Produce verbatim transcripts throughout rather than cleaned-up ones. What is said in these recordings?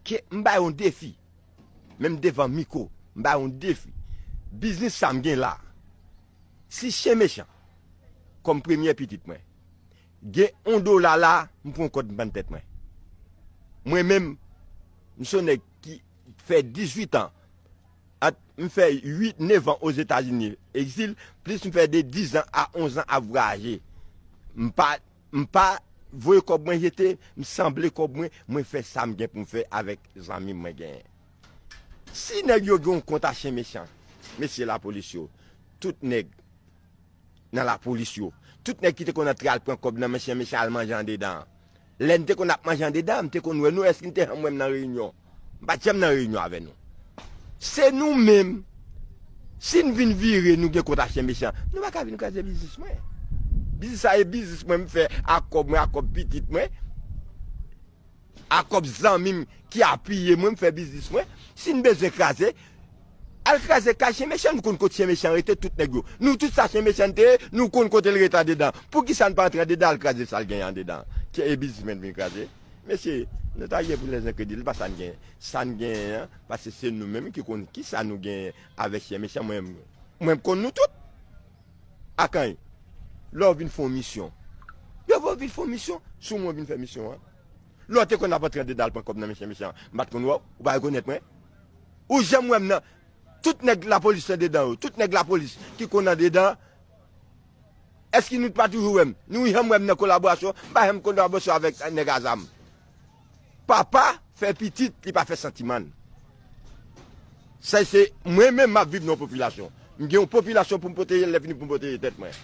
Ke m bay yon defi, menm devan mikwo, m bay yon defi. Biznis sa m gen la, si chen mechan, kòm premye pitit mwen, gen yon dola la, m pran kòd m pann tèt mwen. Mwen menm, m se yon nèg ki fè dizuit an, ant m fè uit, nèf an Ozetazini, egzil, plis m fè de diz an a onz an ap vwayaje. M pa, m pa voye kòb mwen jete, m sanble kòb mwen, mwen fè sa m gen pou m fè avèk zanmi m mwen genyen. Si nèg yo gen yon kont a chen mechan, mesye lapolis yo, tout nèg nan lapolis yo, tout nèg ki te konn antre al pran kòb nan men chen mechan al manje andedan an. Lè n te konn ap manje andedan an, m te konn wè nou, èske n te janm wè m nan reyinyon? M pa t janm nan reyinyon avè nou. Se nou menm. Si n vin vire, nou gen kont a chen mechan, nou pa ka vin kraze biznis mwen. Biznis sa e biznis mwen m fè ak kòb mwen, ak kòb pitit mwen, ak kòb zanmi m ki apiye mwen, m fè biznis mwen. Si n bezwen kraze, al kraze kay chen mechan, nou konn kot chen mechan rete, tout nèg yo. Nou tout sa chen mechan te ye, nou konn kote l rete andedan. Poukisa n pa antre andedan, al kraze sa l genyen andedan? Ke e biznis mwen vin kraze? Mesye, nou ta gen pou lèzenkredil, pa sa n genyen. Sa n genyen an, paske se nou menm ki konn kisa nou genyen avèk chen mechan. Mwen, mwen konn nou tout. Akanj, lè w vin fè yon misyon, yo voye w vin fè yon misyon, sou mwen w vin fè misyon an. Lè w te konn ap antre andedan al pran kòb nan men chen mechan, m pa t konn wè w, ou pa rekonèt mwen. Ou janm wè m nan, tout nèg lapolis andedan yo, tout nèg lapolis ki konn andedan, èske nou pa toujou wè m? Nou janm wè m nan kolaborasyon? M pa janm kolaborasyon avèk nèg a zam. Papa fè pitit, li pa fè santimann. Sa se mwen menm m ap viv nan yon popilasyon. M gen yon popilasyon pou m pwoteje, lè fini pou m pwoteje tèt mwen.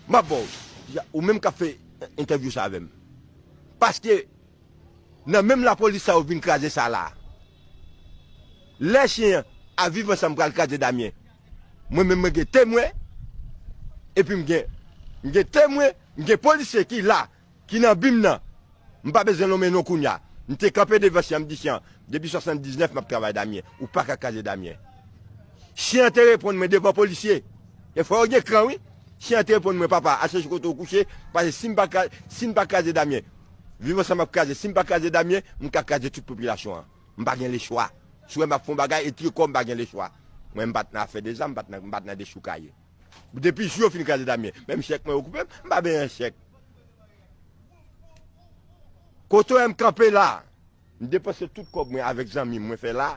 M ap ba w, ou menm k ap fè entèvyou sa avè m. Paske nan menm lapolis sa yo vin kraze sa la. Lè chen an a Viv Ansanm pral kraze Damyen, mwen menm mwen gen temwen, epi m gen, m gen temwen, m gen polisye ki la, ki nan bi m nan. M pa bezwen nonmen non kounya. M te kanpe devan chen an, m di chen an, depi swasanndiznèf m ap travay Damyen, ou pa ka kraze Damyen. Chen an te reponn mwen devan polisye. E fò yo gen kran wi. Chen an te reponn mwen, papa, al chèche kote w kouche, paske si m pa kra-, si n pa kraze Damyen, Viv Ansanm ap kraze. Si m pa kraze Damyen, m ka kraze tout popilasyon an. M pa gen lechwa. Si w wè m ap fè yon bagay, e tire kò m, m pa gen lechwa. Mwen, m pa t nan afè de zam, m pa t nan, m pa t nan dechoukay. Depi jou yo fin kraze Damyen, menm chèk mwen yo koupe m, m pa benyen chèk. Kote w wè m kanpe la, m depanse tout kòb mwen avèk zanmi m, mwen fè la,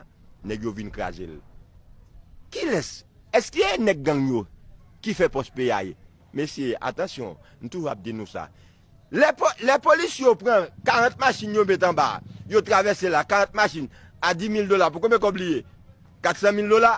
nèg yo vin kraze l. Kilès? Èske e nèg gang yo ki fè pòs peyi a ye? Mesye, atansyon, m toujou ap di nou sa. Lè po-, lè polis yo pran karant machin yo met anba, yo travèse la, karant machin a di mil dola, pou konbyen kòb li ye? Kat san mil dola.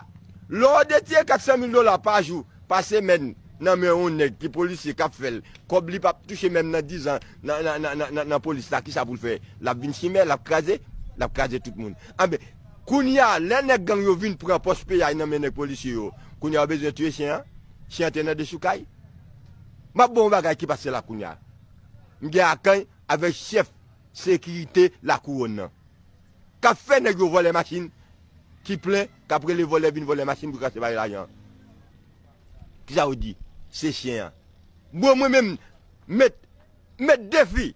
Lè w detire kat san mil dola pa jou, pa semèn, nan men yon nèg ki polisye k ap fè l, kòb li p ap touche menm nan diz an nan, nan, nan, nan, nan, nan polis la, kisa pou l fè? L ap vin chimè, l ap kraze, l ap kraze tout moun. Anben, kounye a, lè nèg gang yo vin pran pòs peyi a nan men nèg polisye yo, kounye a yo bezwen tiye chen an? Chen an te nan dechoukay? M ap ba w yon bagay ki pase la kounye a. M gen Akanj avèk chèf sekirite lakouwòn nan, k ap fè nèg yo vòlè machin ki plen, k ap rele vòlè vin vòlè machin pou yo ka separe lajan an. Kisa yo di? Se chen an. Bon, mwen menm, met, met defi.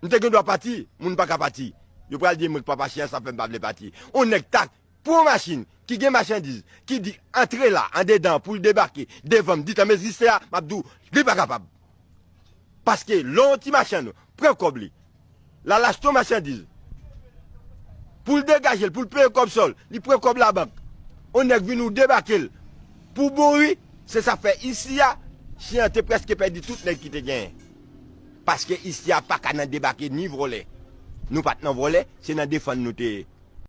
M te gen dwa pati, moun pa ka pati. Yo pral di mwen k papa chen an, sa fè m pa vle pati. On nèg ta pran yon machin ki gen machandiz, ki di antre la, andedan, pou l debake devan m, di tan m egziste a, m ap di w, li pa kapab. Paske lè yon ti machann pran kòb li, l al achte yon machandiz, pou l degaje l, pou l peye kòb sòl, li pran kòb labank. On nèg vin ou debake l pou bouri, se sa k fè isi a, chen an te prèske pèdi tout nèg ki te genyen. Paske isi a pa ka nan debake ni vòlè. Nou pa t nan vòlè, se nan defann nou te ye.